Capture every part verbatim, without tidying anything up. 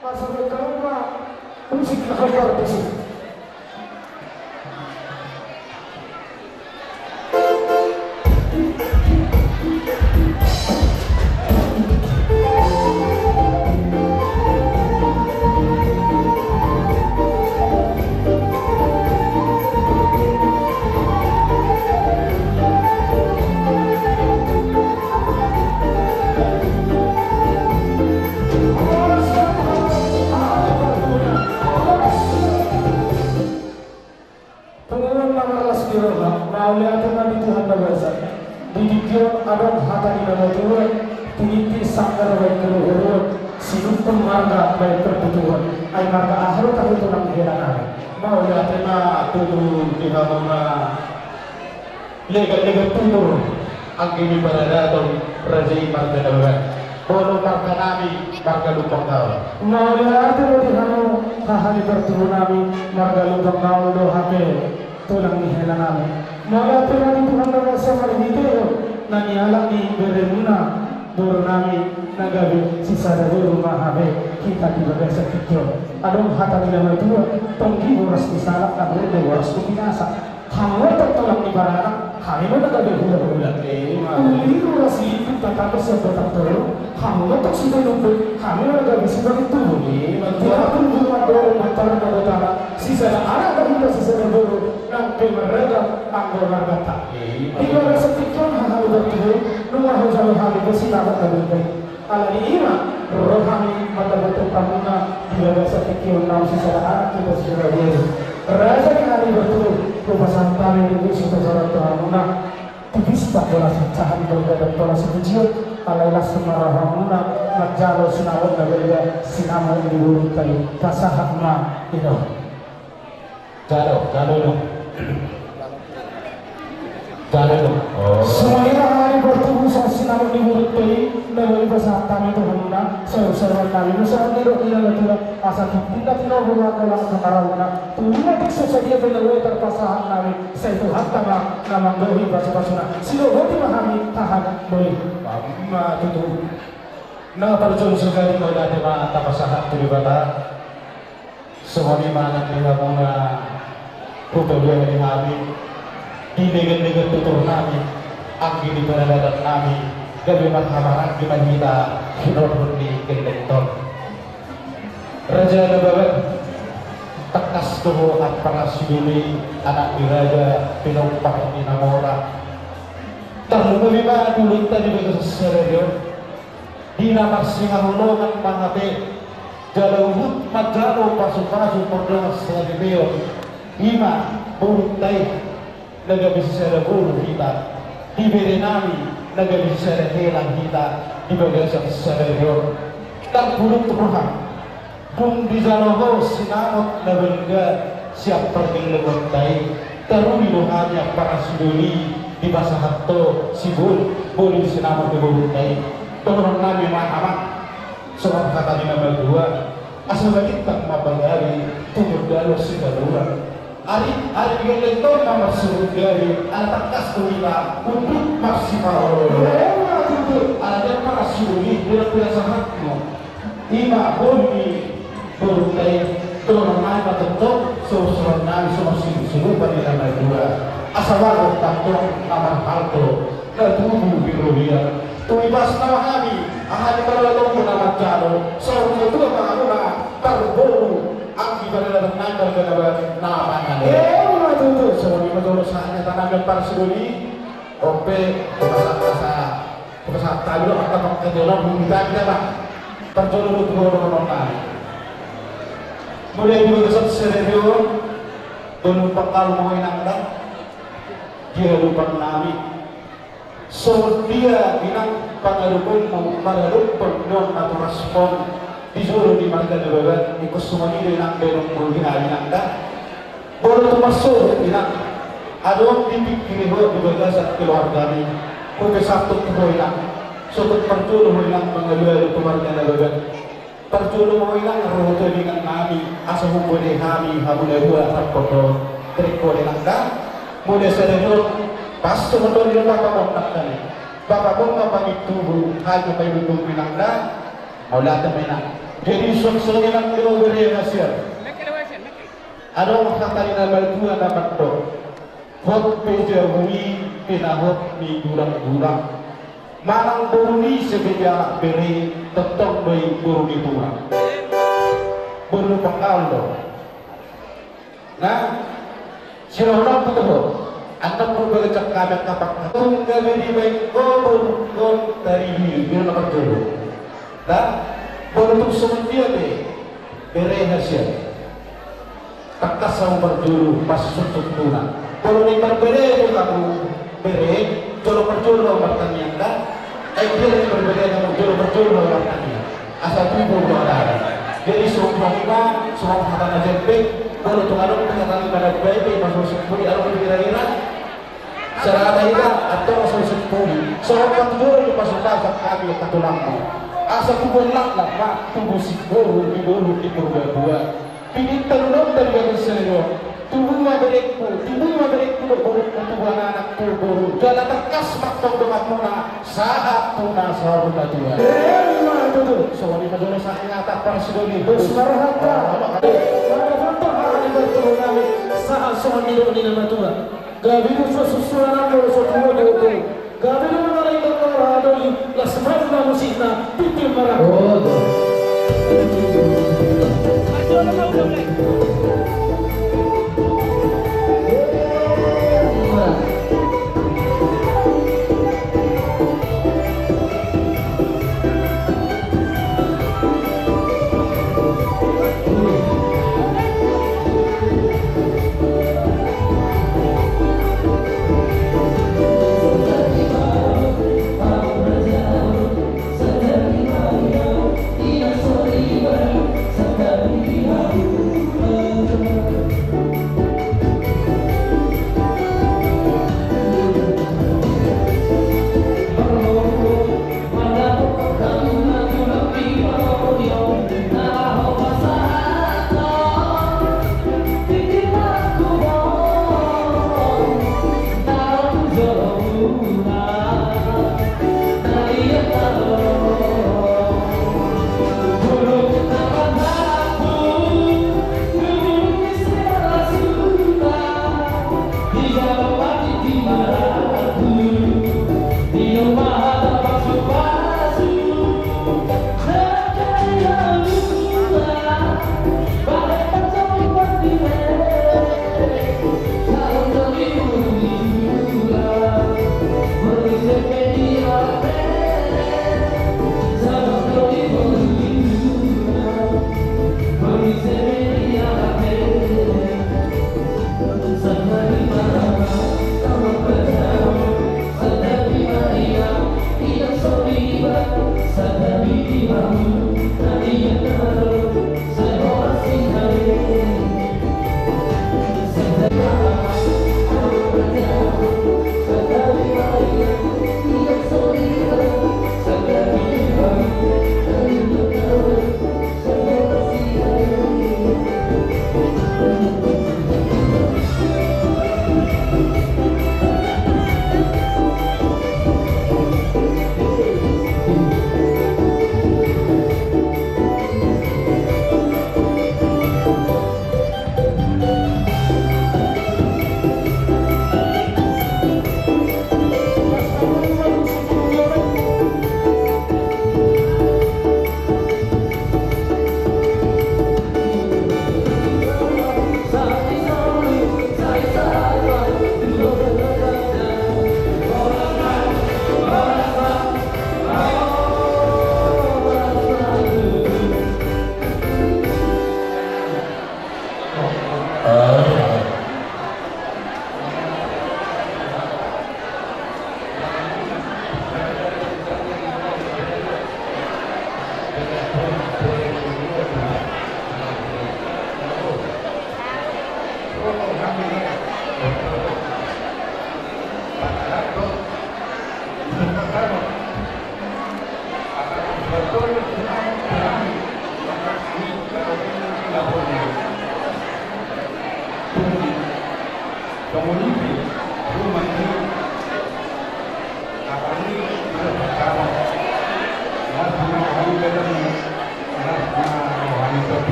Masuk ke rumah, musik na hombar musik. Punguan na marlas ni roha, mauliate ma di Tuhan na basa. Di tingki on adong hata ni na matua, tiniti sanggar baen keruhuruan, sinungkun marga baen perbutuhan. Ai marga aha do tahe tulang ni hela nami? Mauliate ma tutu di hamuna. Legan-legan tutur anggi ni paradaton raja i marga Nababan. Molo marga nami marga Lumban Gaol. Mauliate ma di hamu haha ni partubu nami marga Lumban Gaol do hape tulang ni hela nami. Mauliate ma di Tuhan na basa marhitehon na nialap ni beremuna boru nami na gabe sisada boru ma hape hita di bagasan tingki on. Adong hata ni na matua, tonggi boras ni salak, na berde boras ni binasa. Hamu ma tong tulang ni baranak, hami ma na gabe hulahula. Ima. Uli ruas liput tatapos sian batang toru, hamu ma tong sitei lumbung, hami ma na gabe siparit tubu. Ima. Tiap pun bunga dorong batara na batara, sisada anak na hita sisada boru, nang pe marragam anggo marganta. Ima. Di bagasan tingki on haha ni partubu, nunga hujalo hami pe sinamot na berde. Alani i ma ro hami mandapothon hamuna di bagasan tingki on naung sisada anak hita sisada boru. Raja ni hami partubu, hupasahat hami di puji tu sarat tu hamuna. Tipis tak bolas sahat di bagasan bolas pujion, alai las ma rohamuna manjalo sinamot na balga, sinamot ni borunta i, pasahat ma i do. Jalo, jalo do. Jalo do. Oh. Songon i ma hami partubu songon sinamot ni borunta i, na boi pasahat hami tu hamuna, saur-sauran nami do songon nidok ni na matua, asa tingki na tinogu ma anggo lak tu marahuna, tu ima tingki so sadia pe na boi tarpasahat nami, sai Tuhanta ma na manggohi pasu-pasuna. Sidohoti ma hami haha na boi. Ima tutu. Na parjolo sahali mauliate ma tapasahat tu Debata. Songon i ma nang di hamuna, hupaboa di hami, di legan-legan tutur nami, anggi di paradaton nami, gabe marhahamaranggi ma hita, hinorhon ni gellengta on. Raja Nababan, tangkas do ho ampara sidoli, anak ni raja, pinompar ni na mora. Tarlumobi ma di ngolunta di bagasan sadari on. Di na marsihaholongan ma hape, jala huhut manjalo pasu-pasu pardongan sahadipeon. Ima borunta i na gabe sisada boru hita, di bere nami na gabe sisada hela hita di bagasan sadari on. Ndang pudun roha. Dung dijalo ho sinamot na balga sian pargellengonta i, taruli do hami ampara sidoli, dipasahat ho sibolis, bolis sinamot ni borunta i. Dohonon nami ma amang, songon hata ni na matua, asa balintang ma pagabe, tumundalhon sipaluan. Ari, ari di gellengta on ma marsurut gabe, ala tangkas do hita unduk marsipaolo. Ala dia marasuli, dia pira sahatmu. Ima boru ni borunta i, dohonon nami ma tongtong, saur-sauran nami songon sinusurupan ni na matua. Asa bagot tongtong na marhalto, na tubu di robean. Tu ibasna ma hami, aha ni paradatonmu na manjalo, saur matua ma hamuna, parboru, anggi paradaton nami marga Nababan na mangalean. Ima tutu. Songon i ma jolo sahatna tangan parsidoli, on pe, masa-masa Pasahat hami do, angka pangkataion on, bumi tadi da, Bang. Parjolo do tu dohonon nami. Mauliate ma di bagasan sadari on, dohonon pangalo ma ho inang da. Di halumpang nami. Songon dia inang pangaluponmu, mangalumpang nion na tu raspon. Di jolo ni marga Nababan, ingkon songon i do inang baenonmu di hami inang da. Molo tung marsogot inang, adong dipingkiri ho di bagasan keluargami, hupasahat tu ho inang, sogot parjolo ho inang mangalualu tu marga Nababan. Parjolo ma ho inang ro tu ingan nami, asa humbodai hami hamu na dua rap dohot ringkot inang da. Molo sada dohot, pas songon dohonon ni bapakmon nangkaning. Bapakmon ma pamit tubu, hami ma paimon tubu inang da. Mauliate ma inang. Jadi songon i nang do bere hasian. Adong hata ni na matua na mandok, hot pe jabu i pinahot ni gulanggulang. Manang boru ni sebeja bere, tongtong do i boru ni tulang. Boru pangkal do. Nah, sirohonon tu toho. Annon molo bagacak kami angka pangkatun gabe dibaen ho boru on taribi, bere na parjolo. Nah, molo tung songon dia pe, bere hasian. Tangkas hamu parjolo, passuksuk tuna. Molo na marbere do hamu, bere, jolo parjolo martangiang da. Ai dia na marbere hamu, jolo parjolo martangiang. Asa tubu do hata. Jadi songon i ma, songon hata na jempek, molo tung adong pe hata ni na baen pe, passuksuk tuna, adong pe kira-kira. Serana ida, antong asa usup puli. Sohot ma tu jolo ni pasupasu hami angka tulangmu. Asa tubu langlang ma, tubu siboru, di boru, di Purbatua. Pidinta nunung dari bagas senior. Tubu ma berengku, tubu ma berengku, boru, tubu anak, tubu boru. Jala tangkas ma tong donganmuna, sahat tu na saur matua. Emma tutu. Songon i ma jolo sahingatan parsidoli. Dos marhata. Pada foto hari bertemu kami. Sahat songon nidok ni na matua. Gabe do so susuanan do so tuo do do. Gabe do mangalai do mangalai do i. Las baen ma musikna, pitin marangkup.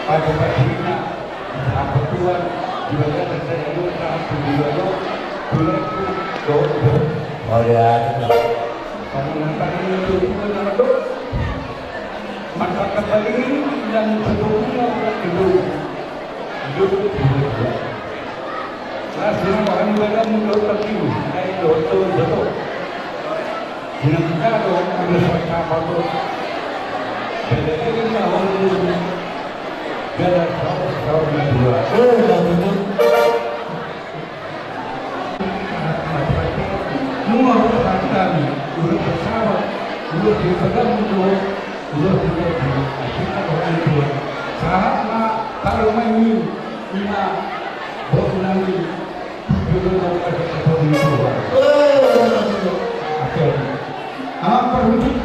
Pada patina, apa tuan, di bagian saya lu tak peduli lo, tulen tu, tulen tu. Oh ya. Sama nampak ini tu, tulen tu. Maka kembali dan sebelumnya orang itu hidup di dunia. Lah, semua orang ibadah muncul tertidur, naik doto, doto. Dengan kita doang, ada suatu apa tu? Beda-beda kita orang itu. Beda sahur, sahur dan dua. Eh, dah tutup. Nunga ro hami, ro bersahabat, ro berpegang teguh, ro berpegang teguh. Kita orang tua. Sahat ma, taruh main, ima, bok nami, dulu dong pada ketemu tua. Oke. Amat perwujud.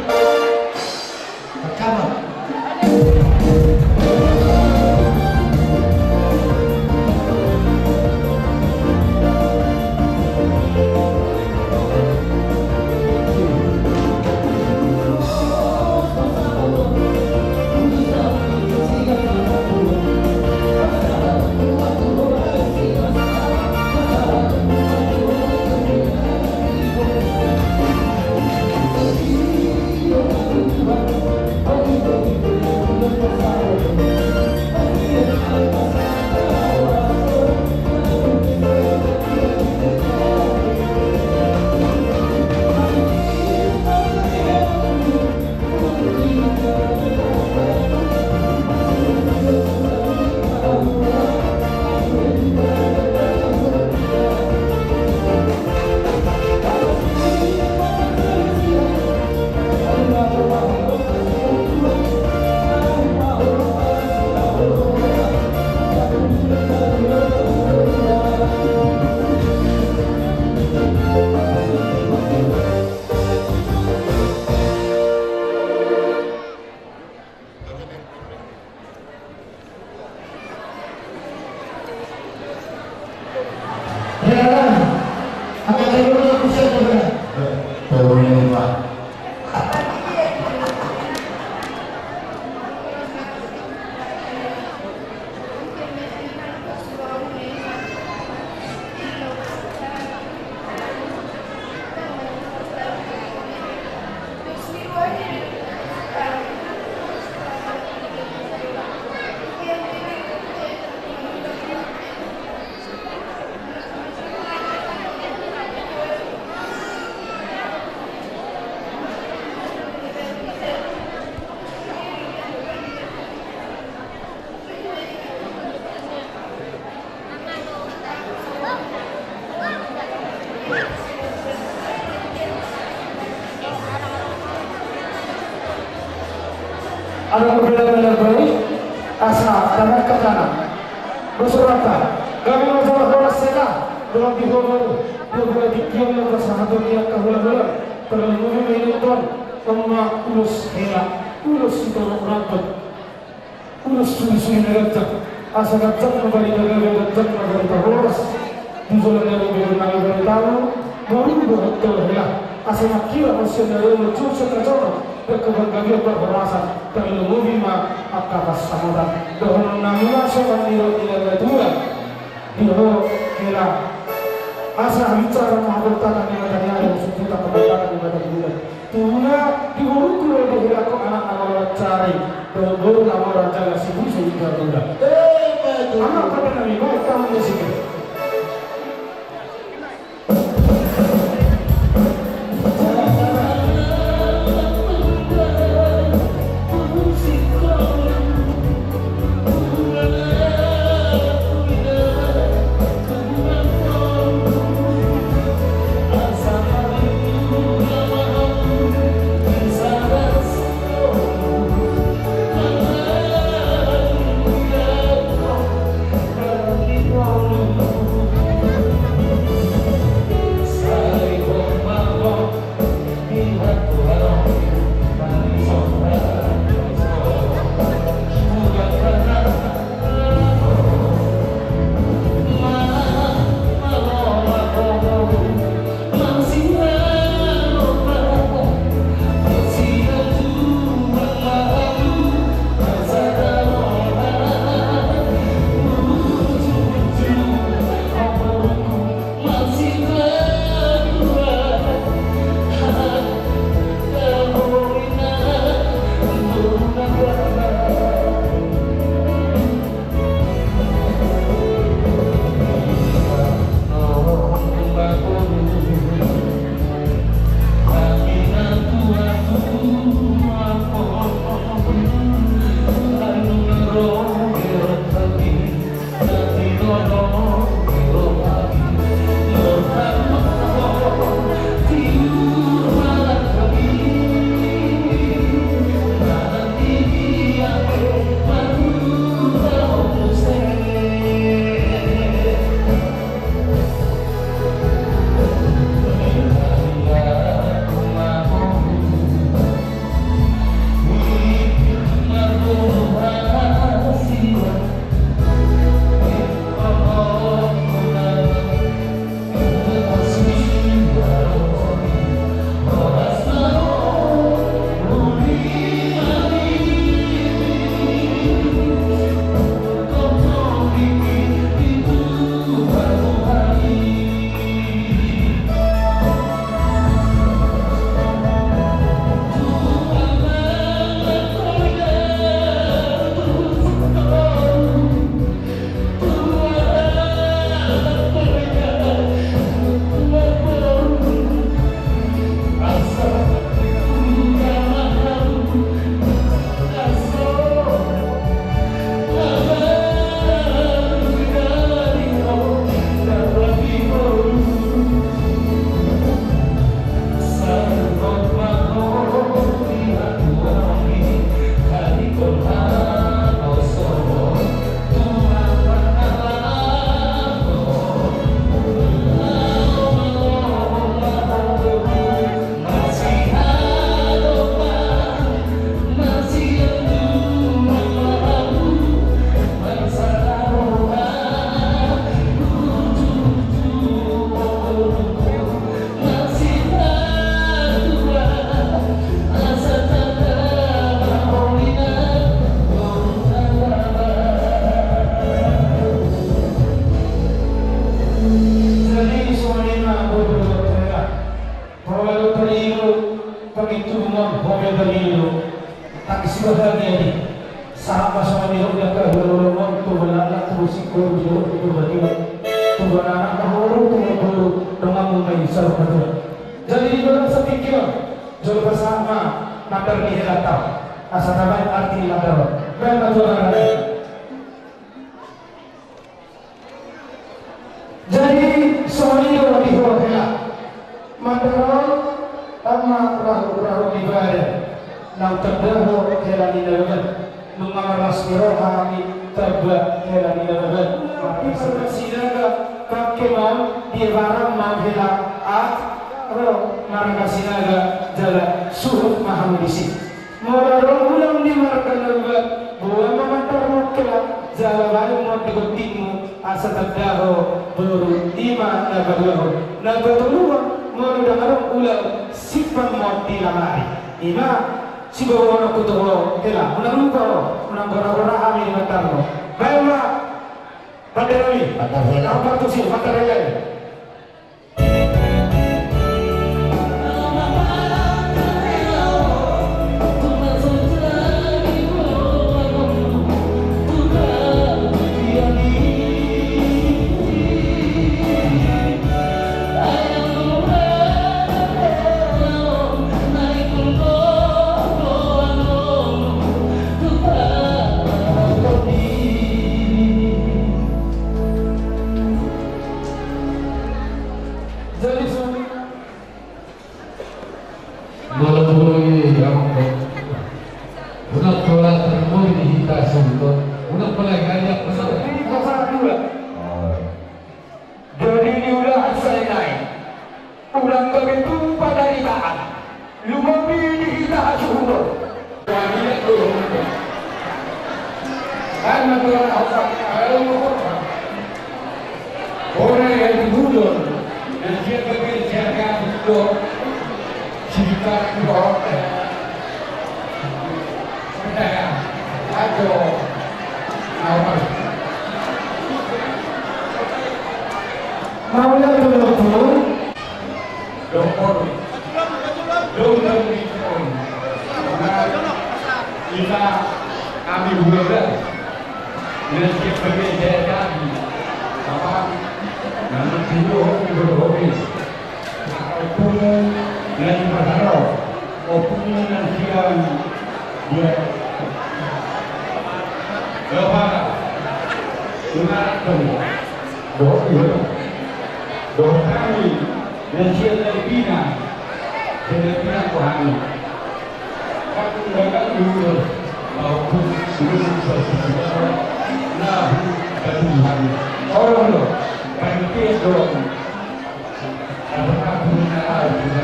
Adong parbedaan na baik, asa tangan ke tangan. Berserta, kami masalah horas sela, dalam di horas, dua belas di kian, lepas satu dia kahula-hula, terlalu mungkin ini tuan, emak ulos hela, ulos sitorop rambut. Ulos sulisuli na ganjang, asa ganjang ma barita gabe, ganjang ma barita horas. Di joloan ni ari, bere nami barita, boru dohot hela, asa mangkira ma sian ari on, jujur kajaman, dan kebergabean, parhorasan, tarlumobi ma angka pansamotan. Dohonon nami ma songon nidok ni na tuatua. Di ho hela, asa bicara ma haportakan ni mata ni ari, sumputan haportakan ni mata ni bulan. Tuna di boru, tuna di hela, anak na maro mancari, boru na maro raja na sibusu di Garuda. Anak pada nami baik tamu musik. Itu mon hobe balido. Tapi sibahagia di. Sahat ma songon i dohot angka hulahula on tu balak na tu musik koru di dohot tu badia. Tu balanak na horu tu mangkoru donganmu ma i saur matua. Jadi di dalam sapingkiran. Jolo pasahat ma mandar ni helanta. Asa tabaen arti ni mandar on. Baen ma tu anak. Jadi songon i do di ho hela. Mandar on, ama rahu-rahu ni badan. Naung tanda ho hela ni na baen. Nunga marlas ni roha hami tamba hela ni na baen. Marga Sinaga pake ma on di barang ma hela at ro marga Sinaga jala suhut ma hamu disi. Molo adong ulaon di marga na baen, boan ma mandar mungkela, jala baen ma on di gontingmu, asa tanda ho boru i ma na paduahon. Na patoluhon, molo ndang adong ulaon, simpan ma on di lamari. I ma siboaononku tu ho hela, unang lupa ho, unang gora-gora hami di mandarmu. Baen ma mandar hami. Mandar hela. Ampar tusi, mandar hela i. Jadi, molo molo i, amang, unang pola tarmori di hita suhut on, unang pola gajak. Jadi di ulahan sainai, unang gabe tupa dari taat. Lumobi di hita hasuhuton. Waliat do. Kan natuara hosang. Ora ya di budon. Dan siapa yang siapa yang budon. Cerita di bawah. Ajo. Apa? Mau lihat dulu. Doktor, doktor di sini. Nah, kita, kami juga. Nanti berbeda kami. Apa? Nanti dulu, dulu, dulu. Opung, nanti pasaro. Opung, nanti yang dia. Bapak, dengar dulu. Dohot i, dohot hami, na sian na dipina, sian na dipina tu hami. Kan gagal dulu, mau pun, dulu, na, na, hami. Orang lo, panitia doang. Apa pun, na, hami.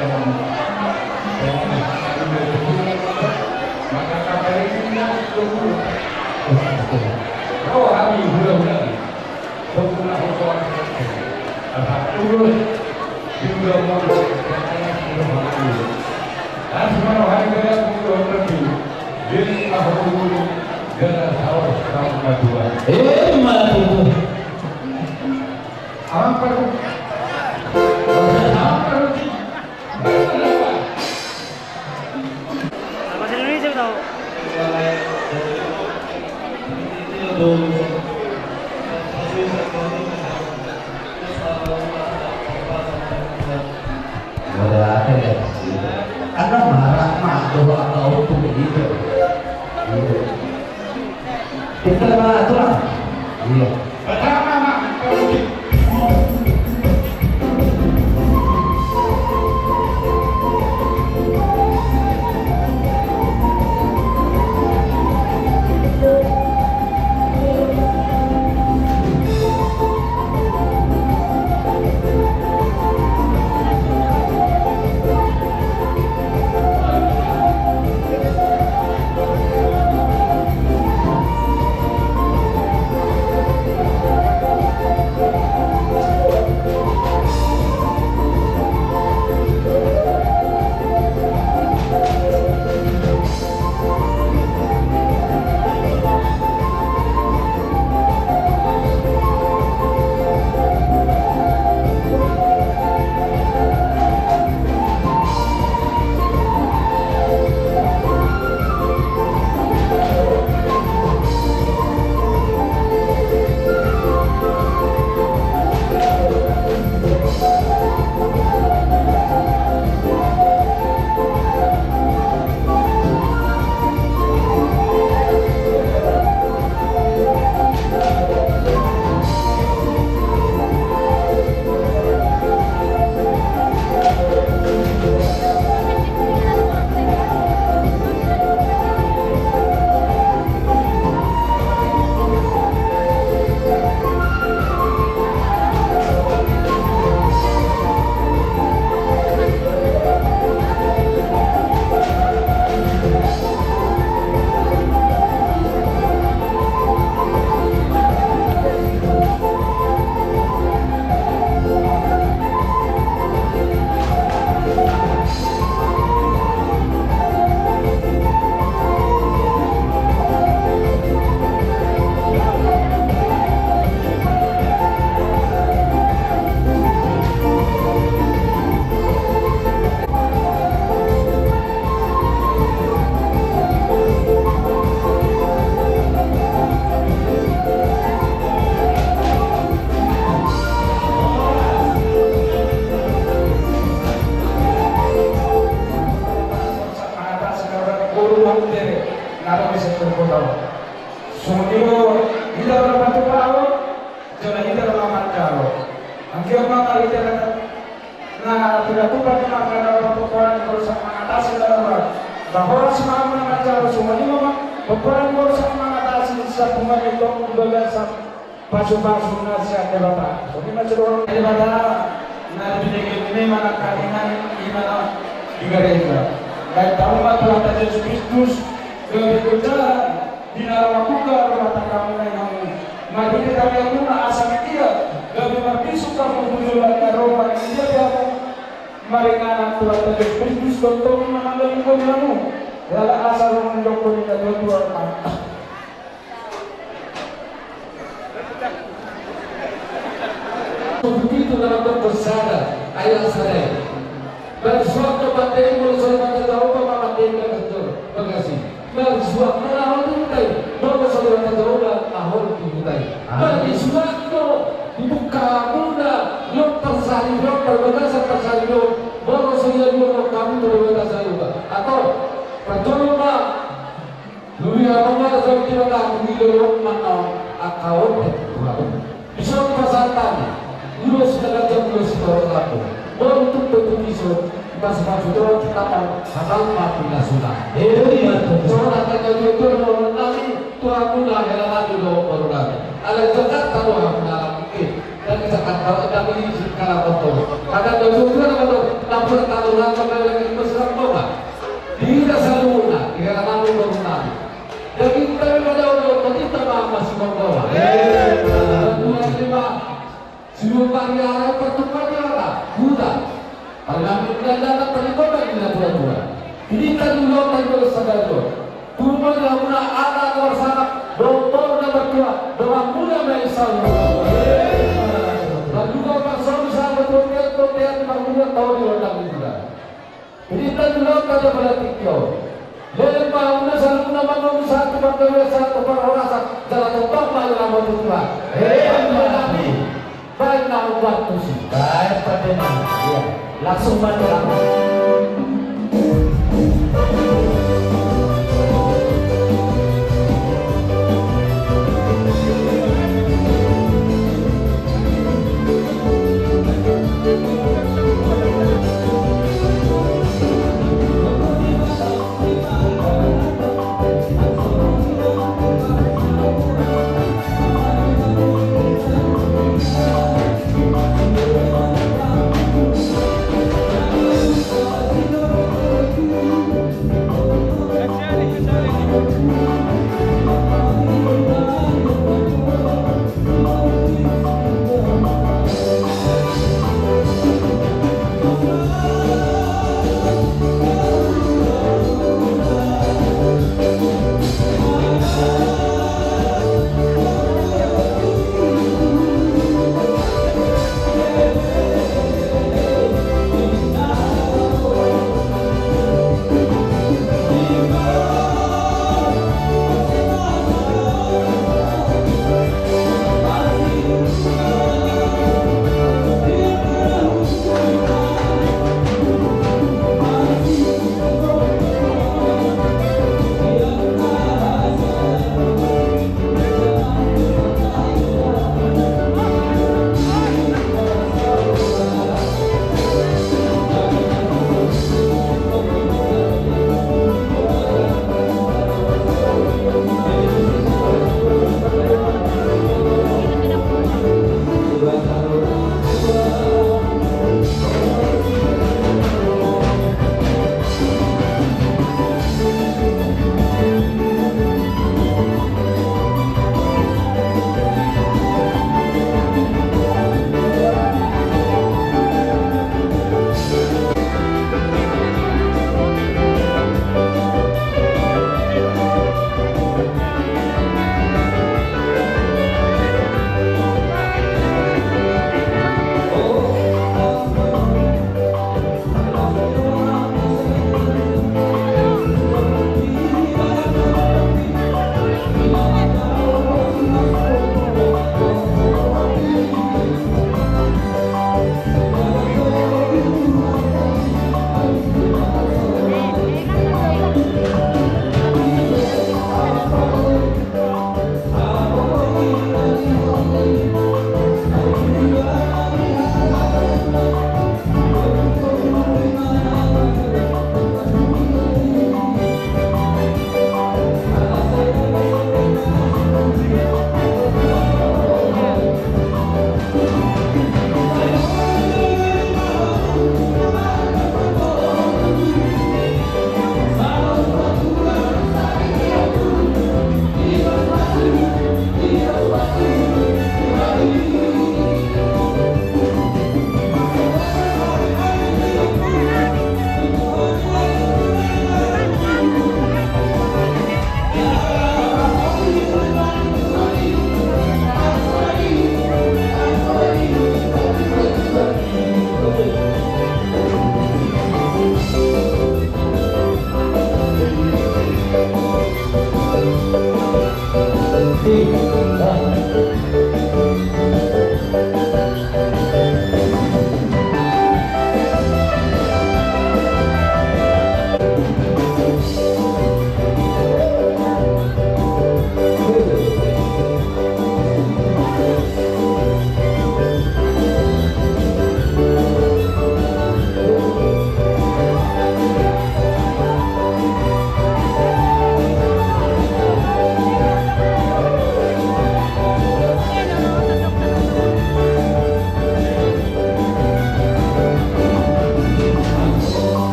Maka kata ini, na, dulu. Oh, hami, hula-hula. Eh, mati. Bahasa Indonesia tahu. Murah aja deh. Karena marah mah tuh, atau tuh begitu. Iya. Kita mah tuh. Iya. Na pinatupa ni mangana pomparan ni Borsak Mangatasi na laho. Ba horas ma hamu na manjalo, songon i ma pomparan ni Borsak Mangatasi, sapungan ni tong di bagasan pasupasu na sian Debata. Songon i ma sidohonon ni Debata na di binege ni manang karingan i ma na di gareja. Bahen hamu ma Tuhanta Jesus Kristus gabe gojaran di na ro hamu, gabe martangkamu na i hamu. Marhite tangkamu na asa di dia gabe marbisuk hamu tu joloan na ro, marhite dia pe hamu maringanan Tuhanta Jesus Kristus, tongtong na manggalinggomi hamu. Jala asa ro mandokkon i na tuatua. Buku pitu na mandok sada, ayat sada i. Bahen suak do pande i molo so dibanta Jahowa ma pande i, bahen suak do na hot di huta i molo so dibanta Jahowa na hot di huta i. Bahen suak do dibuka hamuna lomo parsaripeon, parbagasan parsaripeon, molo so dialuhon hamu tu Debata Jahowa. Atau parjolo ma. Luhut ma jolo di bagasan i, luhut ma na angka on pe Tuhan. Dison pasahat hami ulos na ganjang, ulos na torop. Molo tung pe tung dison, dipasupasu do hita on, hataon ma pinasuna. Eri ma tu. Songon hata ni natuatua dohonon nami tu hamuna, hela nami dohot boru nami. Ala Jakarta do hamuna, ala mungkin. Ndang di Jakarta, ndang di Singkarak on. Kadang natuatua na mandok, na pura tano rangka, na lagi masirang boma. Di hita saluhutna, di hela nami, boru nami. Daging nami ma na olo, tondinta ma masimanggoma. Dua lima. Siluman ni ara, partumpahan ni ara, huta. Parinami ni dana, paringotan ni natuatua. Pinita ni ulaonta, sadari on. Tubu ma di hamuna anak na marsangap, dohot boru na martua, donganmuna ma i saluhutna. Lalu ma parsolu sahat tu bontean, bontean ni marhua, tau di rondang ni bulan. Pinita ni ulaonta di bagasan tingki on. Leleng ma hamuna saluhutna mangolu sahat tu panggabean, sahat tu parhorasan, jala tongtong ma i rame tu Tuhan. Hei, Tuhan nami. Bahen na hombar tusi. Bahen pande nami. Iya. Langsung ma i rame.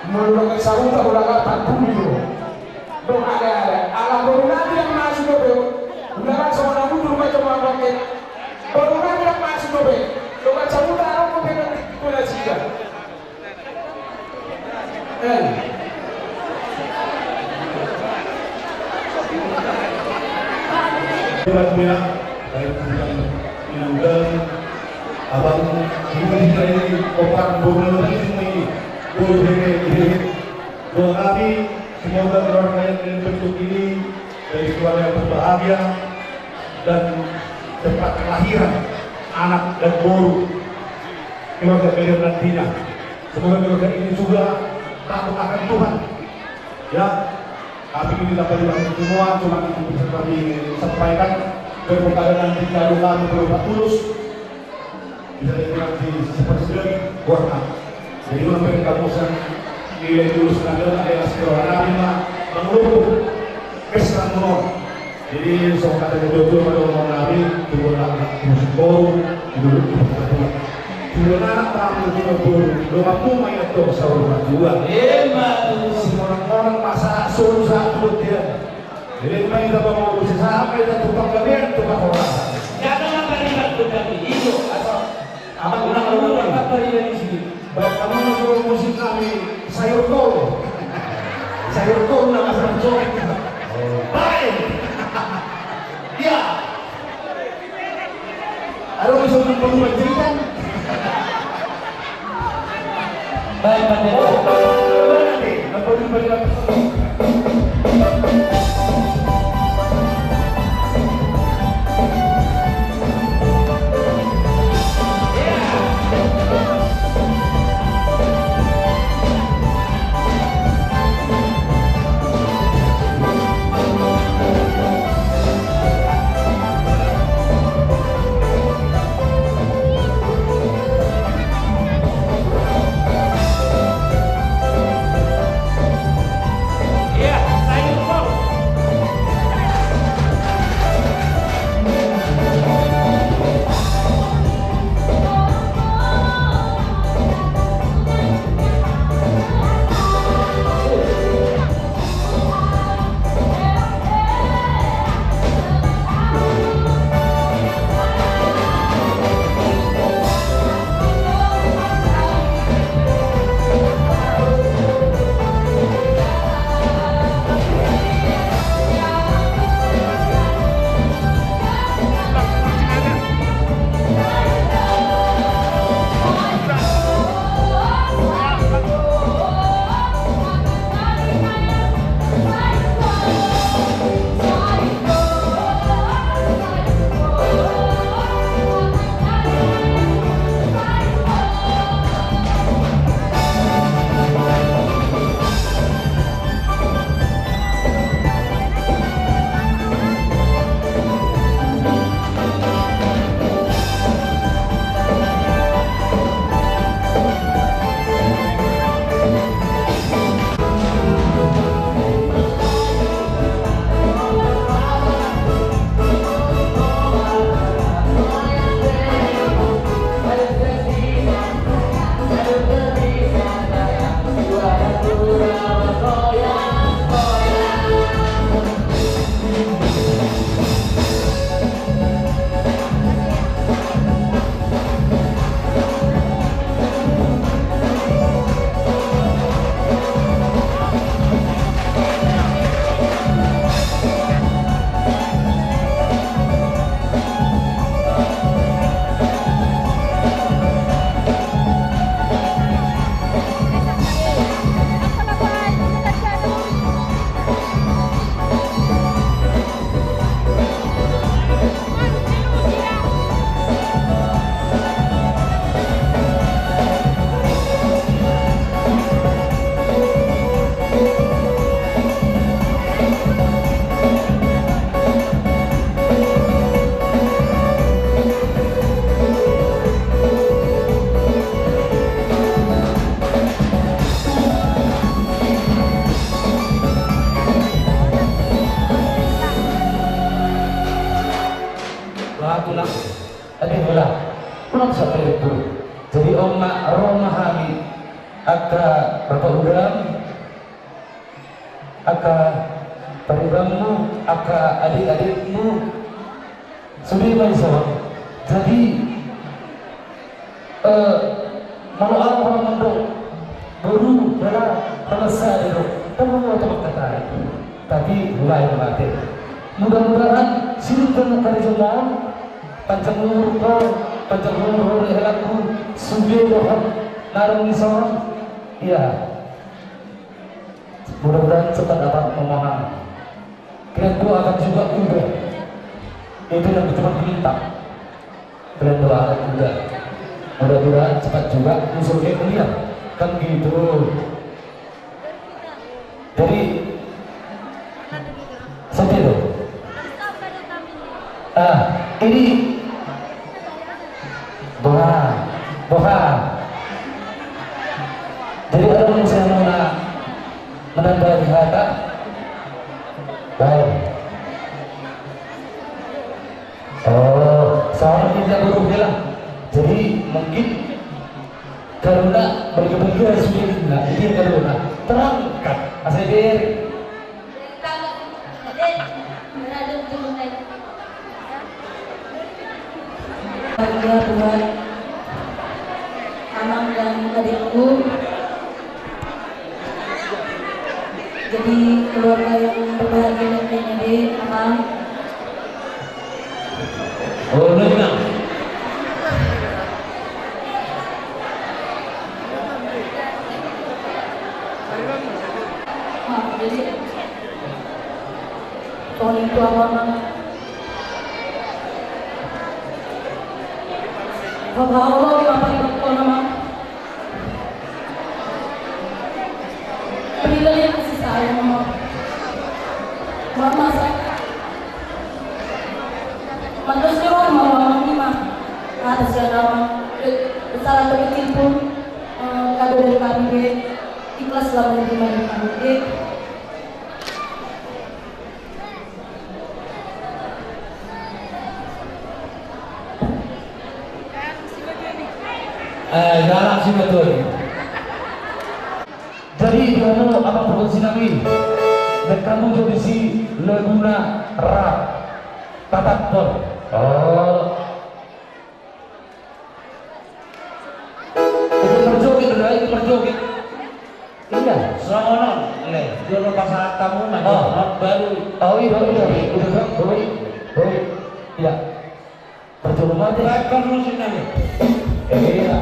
Molo dang sahuta, molo dang patuli do. Dong, ale, ale. Ala boru nami dang masuk dope. Ulakan songon na mundur ma joma bangke. Boru nami dang masuk dope. Dong sahuta, au dope nang di bola sida. Eh. Hebat ya, baik bukan inanggal, abang, ibu di sini, kopar, bola, ini, bola, ini, ini. Doa kami, semoga keluarga yang kalian bentuk ini dari keluarga yang berbahagia dan cepat kelahiran anak dan boru keluarga kalian nantinya. Semoga keluarga ini juga takut akan Tuhan. Ya, kami ini dapat dibantu semua, cuma itu bisa kami sampaikan. Daripada nanti kalau kami berupa tulus, bisa dibilang di seperti warna. Jadi, unang pe hamu nilai tulus na dalam adalah sekolah nami ma manguluhon pesta nuaeng. Jadi, so hata ni tutu ma dohonon nami, tubuan na musik boru, tubuan anak ma musik boru, dohonon ma ia tu saur matua. Ima tutu. Songon on ma sahat solu sahat tu dia. Jadi, main kita mau musik, sampai kita tukang gabean, tukang horas. Jangan apa-apa, tukang itu. Asal abang, unang, unang, unang, apa ini di sini? Baik, kamu mau musik kami, sayur kol. Sayur kol, nama sayur kol. Oh. Baik. Ya. Alo, bisa main bola, main jeritan. Baik, Pak Dewa. Bapak Udang, angka paribanmu, angka adik-adikmu, sude ma dison. Jadi, eh, molo au mandok boru, bola, pala sada do, tong molo tong mangkatai. Tapi mulai mate. Mudah-mudahan sidung dan karejo mon, panjang umur kau, panjang umur helakku, sude dohot naung dison. Iya. Mudah-mudahan cepat dapat memenang. Kalian doakan juga Uda. Itu yang cuma diminta. Kalian doakan Uda. Mudah-mudahan cepat juga nyusul ke kuliah. Kan gitu. Jadi, seperti itu. Ah, ini. Boha, boha. Jadi adong muse na menambahi hata? Baik. Oh, soalnya tidak buruk bilang. Jadi mungkin karena bagi-bagi harus bilang, nah, ini karena terangkat. Asal biar Keluarga, Tuhan, amang dan adikku. Jadi keluarga yang berbahagia dan kayaknya deh, amang. Oh, lu bilang. Nah, jadi, soal itu apa, Mang? Bapak Allah, Bapak Ibu, Bapak Ibu, Mang. Berilah dia kasih sayang, Mang. Mama, saya. Manusia, Mang, Mang, Mang, Mang. Atas ya, Mang. Besar atau kecil pun, eh, kado dari kami, deh. Ikhlas lah menerima dari kami, deh. Eh, galak si betul. Jadi, di hamu, apa produksi nami? Dan kamu jadi si laguna rap. Tatak pon. Oh. Itu merjoget, udah, itu merjoget. Iya. Songon on, le, jolo pasahat hamu ma, oh, jolo baru. Oh, iya, iya. Udah, Bang. Boi, boi. Iya. Perjolo mati. Baik, Bang, lu sini aja. Iya.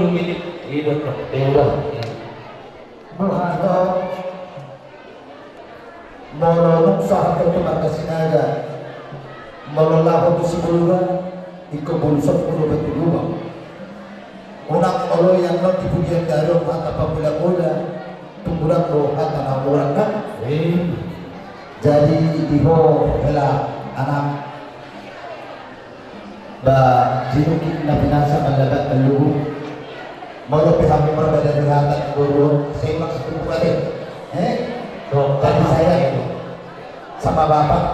Iya, iya. Molo nunga sahat tu marga Sinaga, molo laho tu Sibolga, ingkon bulu sop bulu batu lubang. Unang molo ianggo di pudian daru hata pamula-mula, tumbulan do hata na murah kan? Jadi di ho hela anak. Ba, jinukik na pinasa mallaba malugu. Molo pe hamu marbada di hata ni boru, sai maksud tu buka deh. Eh? Tadi saya itu sama bapak.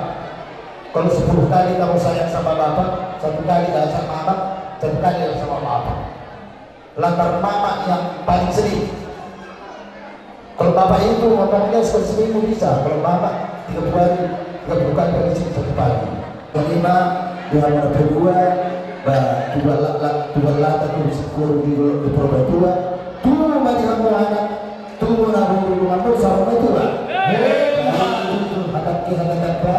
Kalau sepuluh kali kamu sayang sama bapak, satu kali dah sama anak, satu kali dah sama bapak. Lantaran mama yang paling sedih. Kalau bapak itu ngomongnya sekali seminggu bisa, kalau mama tiga puluh hari, tiga puluh kali paling sedih satu pagi. Kelima, di hari kedua, ba, tuan la, la, tuan lata tu sikuru di, di Purbatua, tu ma di hamu anak, tu ma na bulu rumah tu sama itu lah. Hebat. Hadapi hadapi.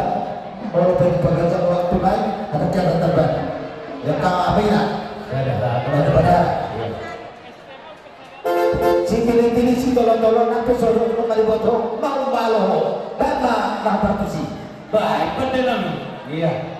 Molo pe dipagajak waktu naik, ada cara tambah. Ya, kau apa ya? Ada, ada. Ada, ada. Sitili-tili, sitolong-tolong, nang pe so adong na maliboto, mau balo ho. Dang ma, na partusi. Baik, pendenami. Iya.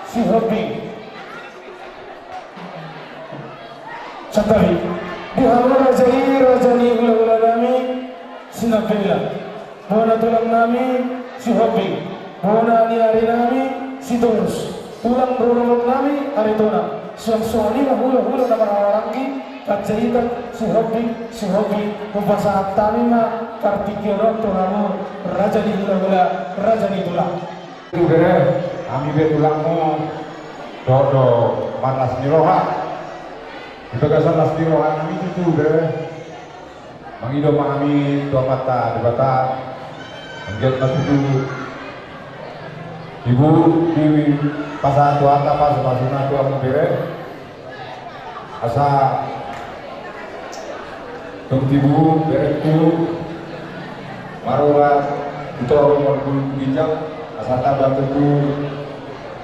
Sihombing. Santabi. Di hamu raja i, raja ni hulahula nami, Sinambela. Bona tulang nami, Sihombing, bona ni ari nami Sitorus, tulang rorobot nami Aritonang, suang songon i ma hulahula na marhahamaranggi, Panjaitan, Sihombing, Sihombing, hupasahat hami ma partingkian on tu hamu, raja ni hulahula, raja ni tulang. Tutu bere, hami be tulangmu, dohot do marlas ni roha. Di bagasan las ni roha nami tutu bere. Mangido ma hami tu Amanta Debata, anggiat ma tutu tibu dipasahat Tuhanta pasupasuna tu hamu bere, asa tung tibu berengku marula tu toru marguru tu ginjang, asa tamba tutu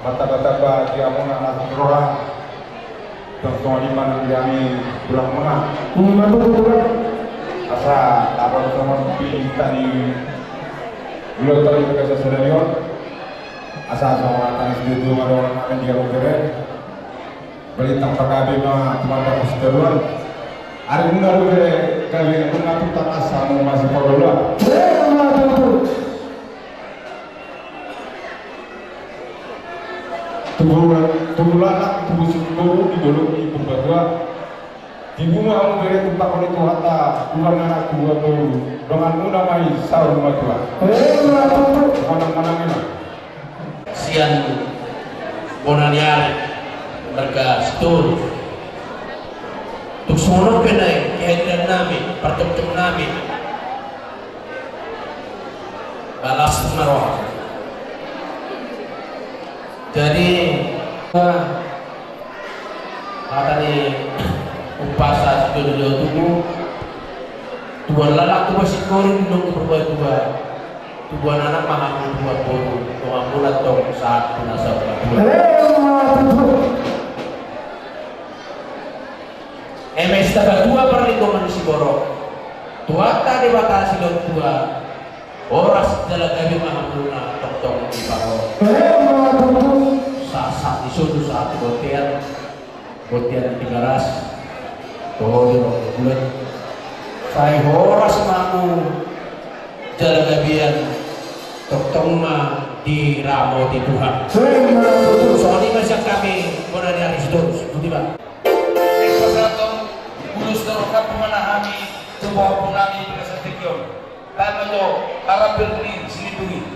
martambatamba di hamuna las ni roha. Tongtong lima nang di hami tulang muna. Ima tutu tulang. Asa tabo songon pinta ni ulo tadi bagasan sadari on. Asa songon hata ni situtu ma dohonon nami di hamu bere. Balintang pagabe ma tumandang sitaruan. Ari muna do bere gabe muna tu tangkas hamu masipolola. Ima tutu. Tubu, tubu laklak, tubu sumboru di dolok ni Purbatua. Tibu ma hamu bere tumpakon ni Tuhanta, tubu anak, tubu boru, donganmuna ma i saur matua. Ima tutu. Manang-manang i ma. Sian bona ni ari, marga Sitorus. Tung songon on pe nai kehadiran nami, partongtong nami. Balas ma roha. Jadi, hata ni umpasa sidodo tubu, tubuan laklak tubuan singkoru, dung tubuan tubuan, tubuan anak ma hamu tubuan boru, donganmuna tong sahat tu na saur matua. Eme sitabatua parlinggoman ni siborok, Tuhanta Debata silehon tua, horas jala gabe ma hamuna tongtong di parorot. Sahat-sahat ni solu sahat di bontean, bontean di Tigaras, toho di rongga bulan. Sai horas ma hamu jala gabean tongtong ma diramoti Tuhan. Songon i ma sian hami bona ni ari Sitorus. Boti ma. Eng pasahaton, ulos na rongkap ma na hami tu pahompu nami di bagasan tingki on. Baen ma jo harap berguni silindungi.